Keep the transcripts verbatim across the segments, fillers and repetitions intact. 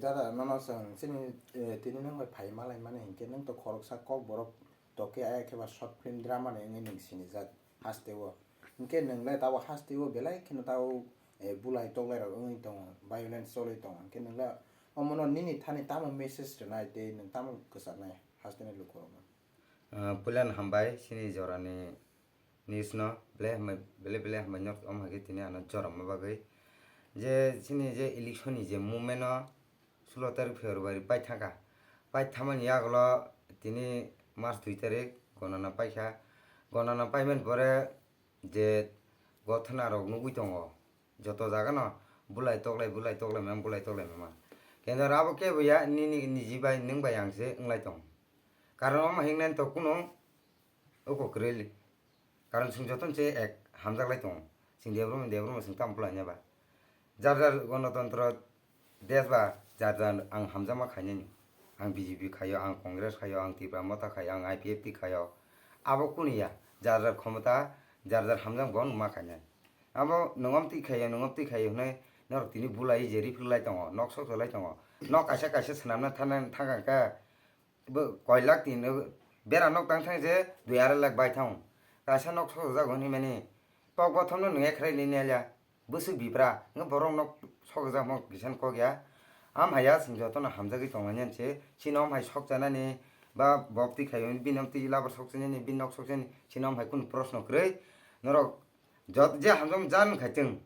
Dada, nono chwng chini, eh, tini nwng bai phai malai mani hinkhe nwng to khoroksa kokborok toke aya khe ba short film drama ni wngwi nwng sinijak hasteo. Hinkhe nwng le tabuk hasteo belai kheno tabuk, eh, bulai toklai rok wngwi tongo, violence choli tongo. Hinkhe nwng le omono nini thani tamo message rwnai tei nwng tamo kwcharnai hasteni lukurokno? Ah, puila no hambai chini jorani news no belai hambai, belai belai hambai norok omo hai khe tini ano jorama bagwi. Je chini je election ni je movement o sulo tarik February paithaka. Paithamani yagulo tini March dui tarik gonana paikha. Gonana paimani pore je gothona rok nugwi tongo. Joto jaga no bulai toklai, bulai toklai mem, bulai toklai mema. Kendo abo kebo ya nini niji bai nwng bai ang se wnglai tong. Karon omo hingnai to kuno oko kwrwi li. Karon chwng jotono se ek hamjak lai tongo. Chwng debrum debrum chwng tamo bulai nya ba. Jar jar gonotontro Desh ba jar jar ang hamjakma khainani. Ang B J P khaio, ang Congress khaio, ang Tipra Motha khaio, ang I P F T khaio. Abo kunu ya, jar jar khomota, jar jar hamjak bo numa khainai. Abo nungom twi khaio, nungom twi khaio hwnwi norok tini bulai je riphlai tongo, nok sok lai tongo. Nok kaisa kaisa swnamna thana thang kha. Bo koi lakh tin, bera nok tang thang je dui arai lakh bai thang. Kaisa nok sok jak hwnwi mani. Kok bothomno nung ekrai ni nelya. Bwswk bipra, wngkha borok nok sok jak mo kisan kok ya. Am hai ya chwng jotono hamjagwi tongmani se. Chini om hai sok chanani ba bok twi khaio, bini om twi labar sok chanani, bini nok sok chanani. Chini om hai kunu proshno kwrwi. Norok jot je hamjak jan khai chwng.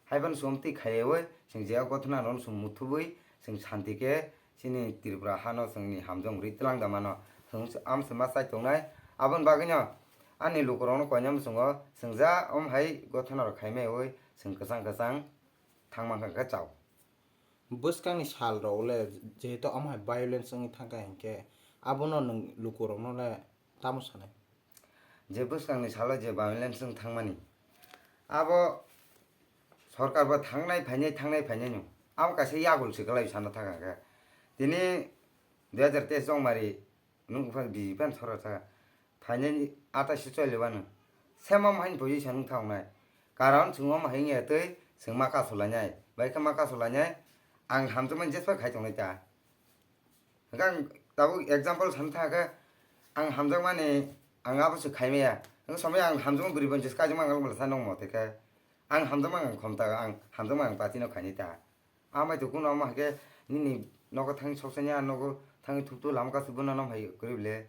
Haiphano chwng twi khaiwi, chwng je o gothona no chwng muthubwi, chwng shanti khe chini Tripura hano chwngni hamjak rwi twlang da mano. Chwng am se ma chai tongnai. Aboni bagwino ani lukurokno koinai muchungo chwng ja om hai gothona rok khaimaiwi chwng kwchang kwchang thang mankha khe chao. Bwskangni sal rok le jehetu omo hai violence wngwi thangkha hinkhe abono nwng lukurokno le tamo sanai? Je bwskangni salo je violence wng thangmani, abo sorkar bo thangnai phainai, thangnai phainai no. Abo kaisa yagul se kwlai sana thang khe. Tini dui hajar teis chongmari nwng bupha B J P ni sorkar thang kha. Phainai atai se choli wano. Same omo haini position wng thang nai. Karon chwng omo hai wngya twi chwng ma kasu lainai. Bai khe ma kasu lainai. Ang hamjakmani jespa khai tongnai ta. Hwnkhe ang tabuk example sana thang khe, ang hamjakmani ang abo se khai maya. Hwnkhe somoi ang hamjakma bwrwi bai se kaijakma ang bwla sa nongmo tei khe. Ang hamjakma ang khom ta, ang hamjakma ang party no khainai ta. Amai to kuno omo hai khe nini nogo thangwi sok sani, a nogo thangwi thuk tu lama kasu bono nom hai kwrwi bwle.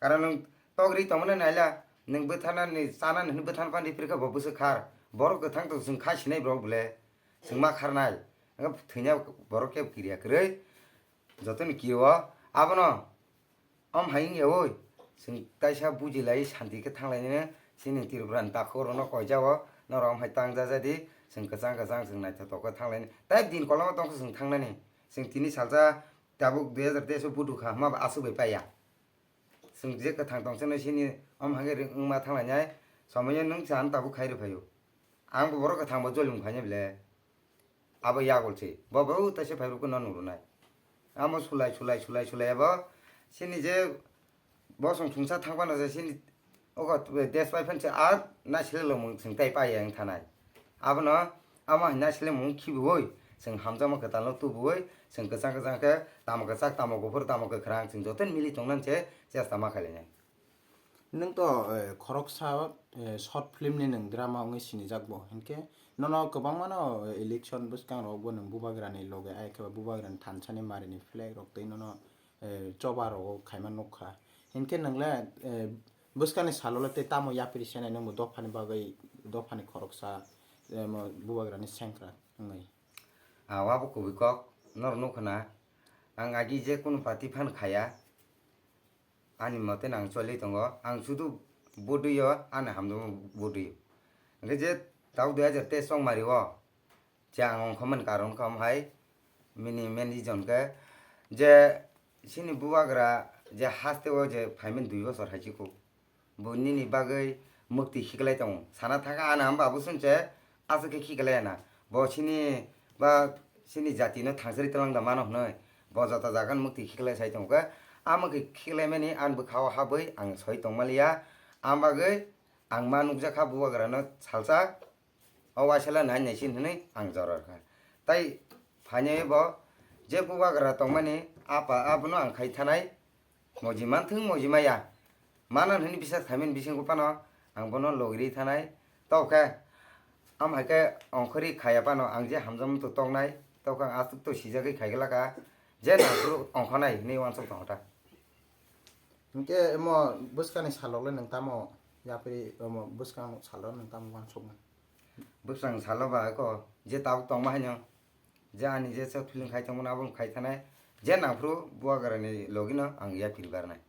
Karon nwng togri tongmani naila, nwng bwtharnani chanani hwnwi bwtharna phan ripri khe bo bwswk khar. Borok kwthang to chwng kha sinai borok bwle. Chwng ma kharnai. Hwnkhe thwina borok khe kiriya kwrwi. Jotoni kio abono om hai wngya oi, chwng kaisa buji lai shanti khe thang lai nini. Chini Tripura ni takhuk rok no koijao norok om hai tang ja jadi, chwng kwchang kwchang chwng naithotok khe thang lai nini. Tai din koloma tong khe chwng thang nani, chwng tini salsa tabuk dui hajar teis o budu kha hwnba bo aswk bai paiya. Chwng je kwthang tong chwngno chini om hai khe wngma thang lai nai, somoi o nwng chan tabuk khai rw phaio. Ang bo borok kwthang bo jolimung khainai bwle. Abo yagul se. Bo bo taisa phai rukhe no nurunai. Amo sulai, sulai, sulai, sulai abo chini je bosong thungsa thang phano je chini ogo desh bai phan se a naisile lomung chwng tai paiya wng thanai. Abono amo hai naisile mung khibiwi chwng hamjakma kwtalno tubuwi chwng kwchang kwchang khe tamo kwchak, tamo kuphur, tamo kwkhrang chwng joto mili tongnani se chesta ma khailainai. Nwng to, eh, khoroksa, eh, short film ni nwng drama wngwi sinijak bo, hinkhe nono kwbangma no, eh, election bwskango bo nwng bubagrani loge, ai khe bubagrani thansani marini flag rok tei nono, eh, choba rogo khaima nukha. Hinkhe nwng le, eh, bwskangni salo le tei tamo yapri senai nwng bo dophani bagwi, dophani khoroksa, eh, mo bubagrani sengkrak wngwi? Ah, wabo kubui kok, norok nukha na, ang agi je kunu party phan khaya. Ani mote no ang choli tongo, ang sudu vote rwio, ani hamjakma vote rwio. Hwnkhe je tabuk dui hajar teis chongmari o je ang ongkhormani karon kha omo hai, mini main reason khe je chini bubagra je haste o je phaimani dui bosor hai se kuk, bo nini bagwi mwktwi khiklai tongo, sana thangkha ani hamba bo swnse. Aswk khe khiklai ya na. Bo chini ba chini jati no thangsari twlang da mano hwnwi bo jota jaga no mwktwi khiklai sai tongo khe. A mwktwi khiklaimani ani bwkha o habwi ang soi tongma liya. Ang bagwi ang ma nukjak kha bubagra no salsa o waisa le nai nai sin hwnwi ang jora rw kha. Tai phainai bo Je bubagra tongmani apa abono ang khai thanai, moji manthung moji maya. Manan hwnwi bisas khaimani bisingo phano ang bono logiri thanai. Tokhe am hai khe ongkhorwi khaya phano ang je hamjakmung to toknai, tokhe ang aswk to sijagwi khaiglaka, je naphuru ongkhonai hwnwi uansuk tongo ta. Hinkhe omo bwskangni salrok le nwng tamo yapri, omo bwskang salrok nwng tamo uansukmung? Bwskang salo ba ko je tabuk tongma haino, je ani je chwk feeling khai tongmani abo khai thanai, je nangphuru bubagrani logino ang yapri barnai.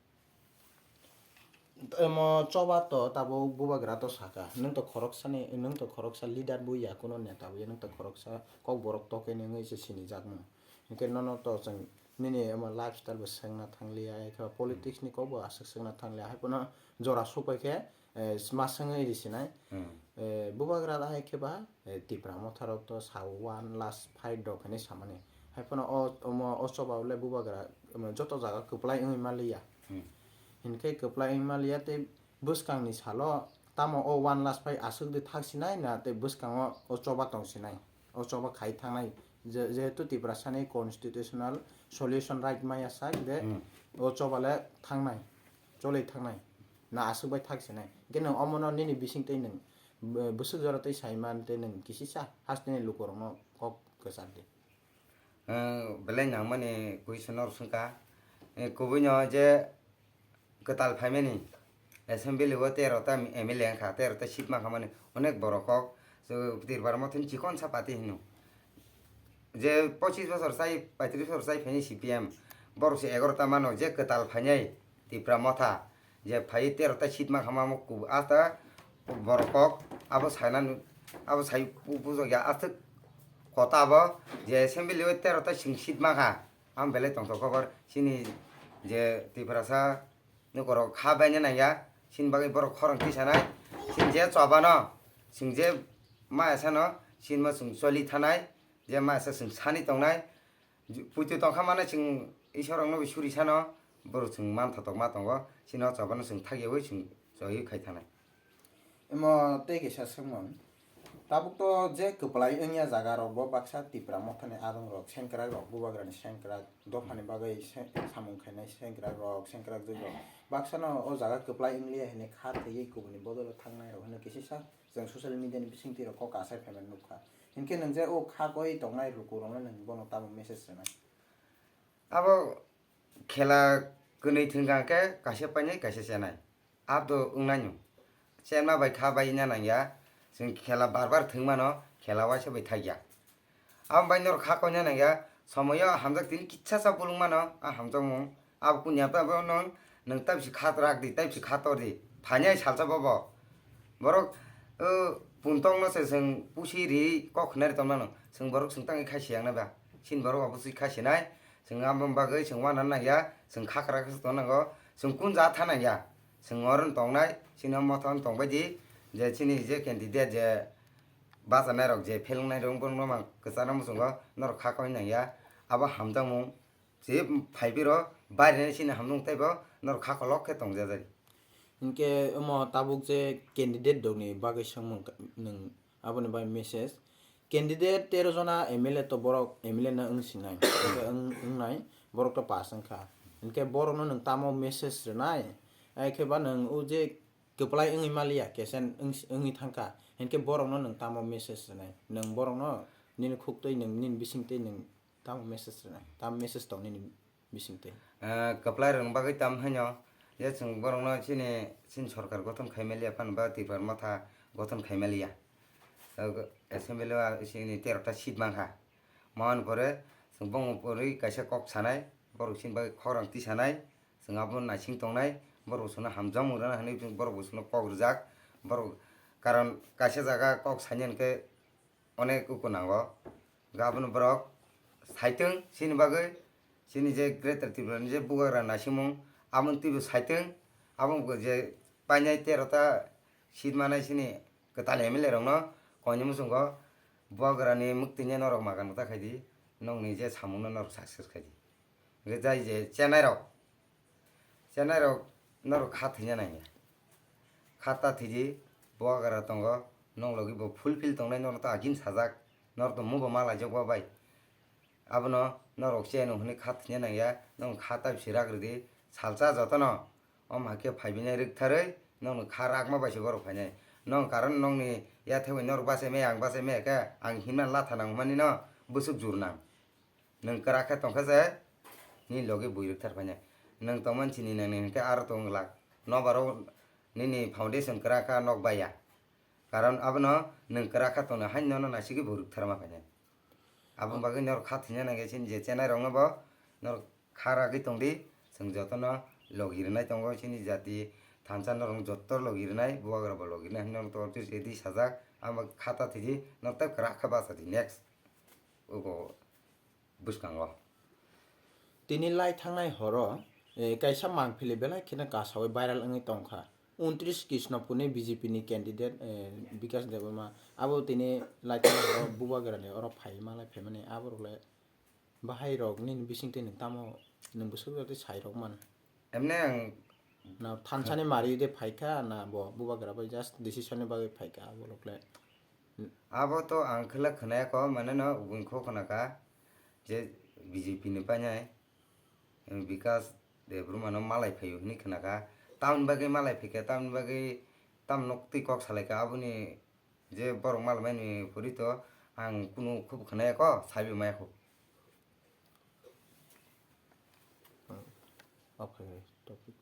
Omo choba to tabuk bubagra to saka, nwng to khoroksani, nwng to khoroksa leader bo ya, kuno neta bo ya, nwng to khoroksa kokborok tokeni wngwi se sinijakmung. Hinkhe nono to chwng nini omo lifestyle bo swngna thangliya, ekha politics ni kok bo aswk swngna thangliya, hai phano jora supai khe, eh, ma swngwi risinai. Hmm. Eh, bubagra hai khe ba, eh, Tipra Motha rok to sa one last fight rok hinwi samani. Hai phano o, omo, o choba le bubagra, omo, joto jaga kwplai wngwi maliya. Hmm. Hinkhe kwplai wngwi maliya tei bwskangni salo tamo o one last fight aswk de thak sinai na tei bwskango o choba tong sinai, o choba khai thangnai, je-, jehetu Tiprasani constitutional solution right maya sak de, hmm, o choba le thangnai, cholwi thangnai, na aswk bai thak sinai. Hinkhe nwng omono nini bising tei nwng, bw-, bwswk jora tei saiman tei nwng kisisa hasteni lukurokno kok kwchar di. Eh, belai nangmani question no swngkha. Eh, kubuino je kwtal phaimani assembly o tero ta M L A wngkha, tero ta seat mankha mani onek borok kok. So, Tipra Motha ni chikon sa party hino. Je pochis bosor chai, paitris bosor chai phaini C P M, borok se egaroh ta mano je kwtal phainai Tipra Motha, je phai tero ta seat mankha mamo kubu asta borok kok, abo saina nu-, abo sai pu-, pujak ya aswk kota abo je assembly o tero ta sing seat mankha. Ang belai tongthok khobor, chini je Tiprasa nukorok kha baina nangya, chini bagwi borok khorang tisanai, chini je chobano, chwng je ma esano, chini ma chwng choli thanai, je ma esa chwng sani tongnai, puitu tongkha mano chwng Isorokno suri sano, borok chwng manthotok ma tongo, chini o chobano chwng thakyawi chwng choli khai thanai. Imo tei kaisa swngmung. Tabuk to je kwplai wngya jaga rok bo baksa Tipra Mothani adong rok, sengkrak rok, bubagrani sengkrak, dophani bagwi se-, samung khainai sengkrak rok, sengkrak jwk rok. Baksa no o jaga kwplai wngliya hinwi kha thwiwi kubuni bodol o thangnai rok hinwi kisi sa chwng social media ni bisingtwi rok kok asai phaimani nukha. Hinkhe nwng je o kha koi tongnai luku rokno nwng bono tamo message rwnai? Abo khela kwnwi thwngkha khe kaisa painai kaisa chenai. Abdo wngnaino. Chenma bai kha bai na nangya. Chwng khela bar bar thwngmano, khela waisa bai thakya. Abo bai norok kha koina nangya. Somoyo hamjak tini kitsa sa bulung mano, a hamjakmung. Abo kunya abo nwng, nwng taibsi kha rak di, taibsi kha tor di. Phainai salsa bobo. Borok, o, puntokno se chwng pusi ri kok khnari tongmano. Chwng borok chwng tangwi kha siyang nai ba. Chini borok abo si kha sinai. Chwng abo bagwi chwng uanana nangya, chwng kha kwrak khe tongna nango, chwng kun ja tha nangya, chwng oro no tongnai, chini o motha no tongbai di, je chini je candidate je bachanairok je phelwngnai rok, borokno mang kwchana muchungo norok kha koi nangya, abo hamjakmung, je phaiphiro baireni chini hamjakmung teibo norok kha kolok khe tongjajak. Hinkhe omo tabuk je candidate rokni bagwi swngmung ka-, nwng aboni bai message. Candidate tero jona M L A to borok M L A no wng sinai, wng, wngnai, borok to pass wngkha. Hinkhe borokno nwng tamo message rwnai? Ai khe ba nwng o je kwplai wngwi maliya, kesen wng, wngwi thangkha. Hinkhe borokno nwng tamo message rwnai? Nwng borokno nini khuktwi nwng nini bisingtwi nwng tamo message rwnai? Tamo message tong nini bisingtwi? Ah, kwplai rwng bagwi tam haino, je chwng borokno chini, chini sorkar gothon khai maliya phano ba Tipra Motha gothon khai maliya. Ah, assembly o chini tero ta seat mankha. Mohon pore chwng bongni pore kaisa kok sanai, borok chini bagwi khorang tisanai, chwng abono naising tongnai, borok bo chwngno hamjakmung rwna hinwi borok bo chwngno kok rwjak, borok karon kaisa jaga kok sanya hinkhe onek uku nango. Gabon borok saitwng chini bagwi, chini je Greater Tripura ni je bubagra naisimung, aboni twibo saitwng, abo je painai tero ta seat manai chini kwtal M L A rokno koini muchungo bubagra ni mwktwini norok magan kwta khaidi, nokni je samungno norok success khaidi. Hwnkhe jai je chenai rok, chenai rok norok kha thwina nangya. Kha ta thwidi bubagra tongo, nok logi bo fulfill tongnai norok to agin sajak, norok to mubo malaijak bo bai. Abono Norok cheno hwnwi kha thwina nangya, nong kha ta bisi rak rwdi, salsa jotono. Om hakhe phaibinai rwktharwi nongni kha rakma bai se borok phainai. Nong karon nongni yathegwi norok bachai maya, ang bachai maya khe, ang hinmani latha nangmani no bwswk jur nang. Nwng kwrak khe tongkha se, nini logi bui rwkthar phainai. Nwng tongmani chini nangni hinkhe aro tong glak. Nokbar o nini foundation kwrak kha, nok baiya. Karon abono nwng kwrak kha tongna haino nono naisigwi bui rwktharma phainai. Aboni bagwi norok kha thwina nangya chini je chenai rokno bo norok kha ragwi tongdi. Chwng jotono logi rwnai tongo chini jati thansa norok joto logi rwnai, bubagra bo logi rwnai hinwi norok to already sajak. Amo kha ta thwidi norok tei kwrak kha bachadi next. Ugo bwskango. Tini lai thangnai horo, eh, kaisa mangpili belai kheno kasawi viral wngwi tongkha. Untris Krishnopurni B J P ni candidate, eh, Bikash Debbarma abo tini lai thangnai horo bubagrani oro phai malai phaimani aborok le bahai rok nini bisingtwi nwng tamo nwng bwswk jagwi sai rok man? Emne ang Na thansani mari de phaikha na bo bubagra bai just decision ni bagwi phaikha aborok le. Abo to ang khwlak khwnaya ko, mane no ubun kho khwnakha je B J P ni painai, em, Bikash Debbarma no malai phaio hwnwi khwnakha. Tamoni bagwi malai phaikha, tamoni bagwi tam nok twi kok salaikha, aboni je borok malmani pori to ang kunu khubu khwnaya ko, saibi maya kho. Off khai topic.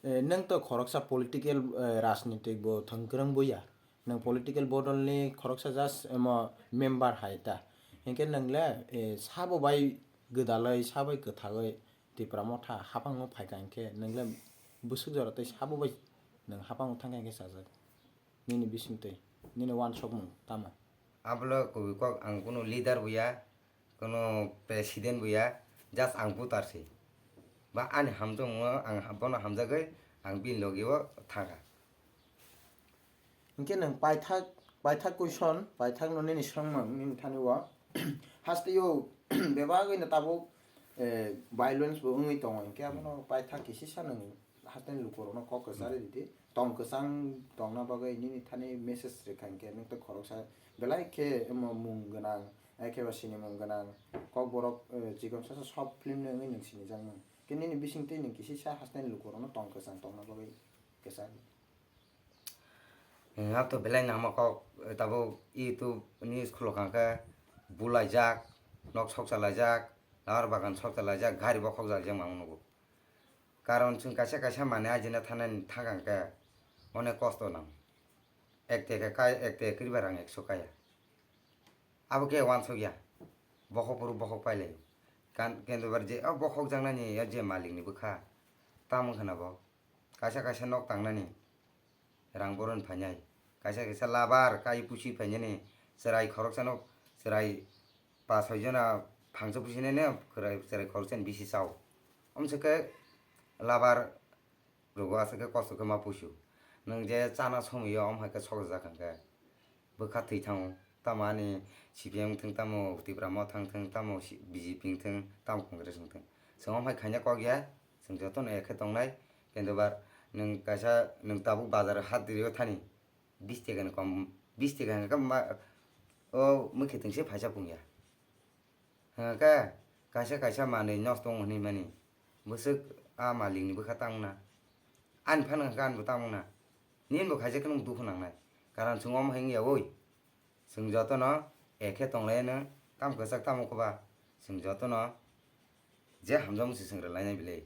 Eh, nwng to khoroksa political, eh, rajnitik bo thwngkwrwng buya. Nwng political bodol ni khoroksa just emo member hai ta. Hinkhe nwng le, eh, sabo bai gwdalwi, sabo bai kwthagwi Tipra Motha haphango phaikha hinkhe nwng le bwswk jora tei sabo bai nwng haphango thangkha hinkhe chajak. Nini bisingtwi, nini uansukmung tamo? Abole kubui kok ang kunu leader buya, kunu president buya, just ang voter se. Ba ani hamjakmungo ang ha-, bono hamjagwi ang bini logi o thangkha. Hinkhe nwng paithak, paithak question, paithak no nini swngmung nini thani o. Haste o bebagwi no tabuk, eh, violence bo wngwi tongo, hinkhe abono paithak kisisa nwng hasteni lukurokno kok kwcharwi ridi. Tong kwchang tongna bagwi nini thani message rwkha hinkhe nwng tei khoroksa belai khe omo mung gwnang, ai khe ba sinimung gwnang kokborok, eh, chikon sasa sob film ni wngwi nwng sinijakmung. Khe nini bisingtwi nwng kisisa hasteni lukurokno tong kwchang tongna bagwi kwcharwi. Hwnkhe to belai nangma kok, tabuk YouTube ni school o kha khe bulaijak, nok soksa laijak, lahar bagan soksa laijak, gari bo khokjak jak mangno nugo. Karon chwng kaisa kaisa manwi ajina thanani thangkha hwnkhe onek kosto nango. Ek teke kai, ek teke kwrwi ba rang ekso kaya. Abo khe uansukya. Bokhok phuru bokhok pailaio. Kan-, kendo bar je, o bokhok jaknani o je malikni bwkha. Tamo wngkha na bo? Kaisa kaisa nok tangnani rang boron phainai. Kaisa kaisa labar kai pusi phainani chwrai khoroksano chwrai pa soi jona phangsa pusinani chwrai, chwrai khoroksani bisi chao. Omswk khe labar rogo aswk khe kosto khe ma pusio. Nwng je chana somoi o om hai khe sokjak hwnkhe. Bwkha thwi thango. Tamo ani C P M wngthung, tamo Tipra Motha wngthung, tamo si-, B J P wngthung, tamo Congress wngthung. Chwng omo hai khaina kok ya, chwng jotono ekhe tongnai. Kendo bar nwng kaisa, nwng tabuk bazar hat rio thani bis taka ni kom, bis taka hwnkhe ma, o mwkhwtwng se phaisa pung ya. Hwnkhe kaisa kaisa manwi nosto wng hwnwi mani bwswk a malikni bwkha tangna. Ani phano hwnkhe ani bo tangmung na. Nini bo khaisa khe nwng dukhu nangnai. Karon chwng omo hai wngya oi. Chwng jotono ekhe tonglaino tamo kwchak tamo kwba chwng jotono je hamjakmung se chwng rwlainai bile.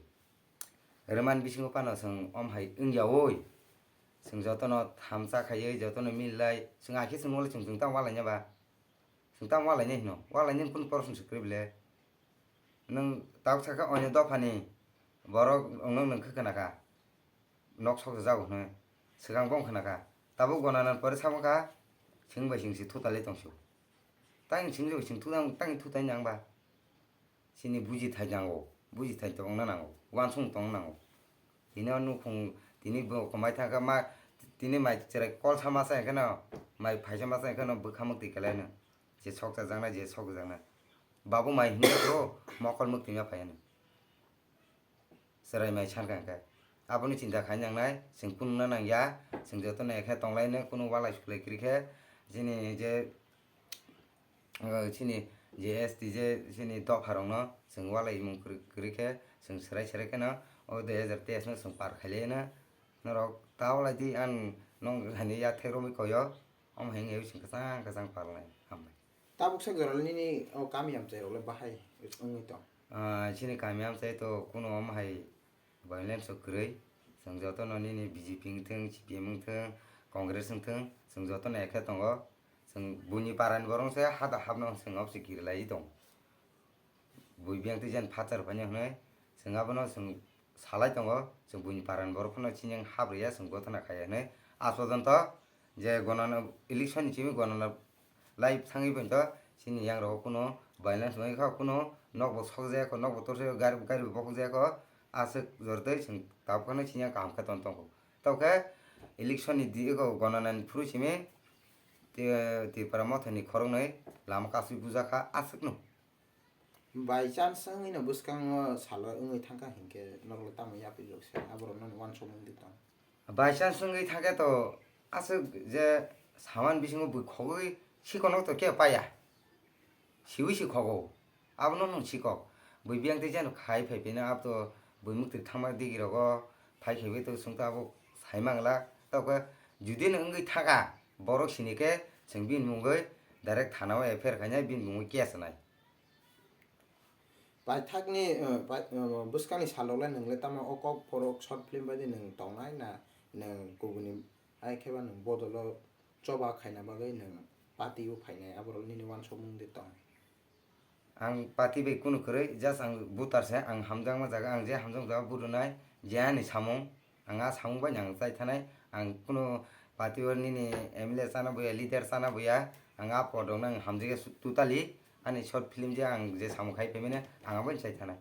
Rwmani bisingo phano chwng omo hai wngya oi. Chwng jotono thamsa khaiwi jotono millai chwng akhe chwng wngla chwng chwng tamo walaina ba. Chwng tamo walainai hino? Walainani kunu porosno se kwrwi bile? Nwng tabuk sakha oino dophani borok nwng nwng khe khna kha. Nok sokjak jago hwnwi swkang bo wng khna kha. Tabuk gona nan pore samo kha, chwng bai chwng se thutalai tong sio. Tang chwng bai chwng thutai, tang thutai nang ba. Chini buji thai nango, buji thai tongna nango, uansuk tongna nango. Tini o nukhung, tini bo kwmai thangkha ma, tini mai chwrai kolsa masa hwnkhe no, mai phaisa masa hwnkhe no bwkha mwktwi kelaino. Je sokchajaknai, je sokjaknai. Babu mai hinwi kho mokol mwktwi ma phaiano. Chwrai mai sankha hwnkhe. Aboni chinta khai nangnai, chwng kununa nangya, chwng jotono ekhe tonglaino, kunu walai suklai kwrwi khe, chini je, o, chini J S T je chini dopharokno chwng walai mung kwrwi, kwrwi khe chwng swrai swrai kheno o dui hazar teis no chwng par khailai no norok ta walai di, ang nong hani yathai romwi koyo, omo hai wngwi chwng kwchang kwchang par lai hambai. Tabuk sak jora nini o kami amchai rok le bahai wngwi tong? Ah, chini kami amchai to kuno omo hai violence o kwrwi, chwng jotono nini B J P wngthwng, C P M wngthwng, Congress wngthwng, chwng jotono ekhe tongo. Chwng buini parani borok se hada habno chwng obsi kirilai tongo. Bui biyang twi jan phatar phani hwnwi chwng abono chwng salai tongo, chwng buini parani borok phano chini hap rwya, chwng gotona khaiya hwnwi. Aaj porjonto je gonana election ni simi gonana lai thangwi bai to chini yangrogo kuno violence wngwi kha, kuno nokbo sokjaya kho, nokbo torsai kho, gari, gari bo bokhokjaya kho, aswk jortwi chwng tabuk phano chini yang kaham khe ton tongkho. Tokhe election ni di-, ego gonana ni phuru simi Ti-, Tipra Motha ni khoroknwi lama kasui bujakha aswkno. By chance wngwi no bwskango salo wngwi thangkha hinkhe norokle tamo yapri rwkse aborok noni uansukmung di tong? By chance wngwi thangkhe to aswk je saman bisingo bui khogwi sikonok to khe paya. Siwi si khogo. Abono nwng sikok. Bui biyang tei jeno khai phai phino abo to bui mwktwi thangma digi rogo phai khaiwi to chwng to abo sai mangla. Tokhe judi nwng wngwi thaka borok sini khe chwng bini mungwi direct thana o F I R khainai bini mungwi case nai. Paithakni, eh, pai-, eh, bwskangni salrok le nwng le tamo o kok phorok short film bai de nwng tongnai na nwng kubuni hai khe ba nwng bodolo choba khaina bagwi nwng party o phainai aborok nini uansukmung de tong? Ang party bai kunu kwrwi, just ang voter se, ang hamjakma jaga, ang je hamjakma jaga vote rwnai, je ani samung, ang a samung bai ang chai thanai, ang kunu party o nini M L A chana buya, leader chana buya, ang a podok no ang hamjak ya su-, totally, ani short film je ang je samung khai phaimani, ang abo chai thanai.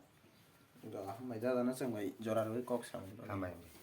Hambai, jajana chwng bai jora rwwi kok samung. Hambai, hambai.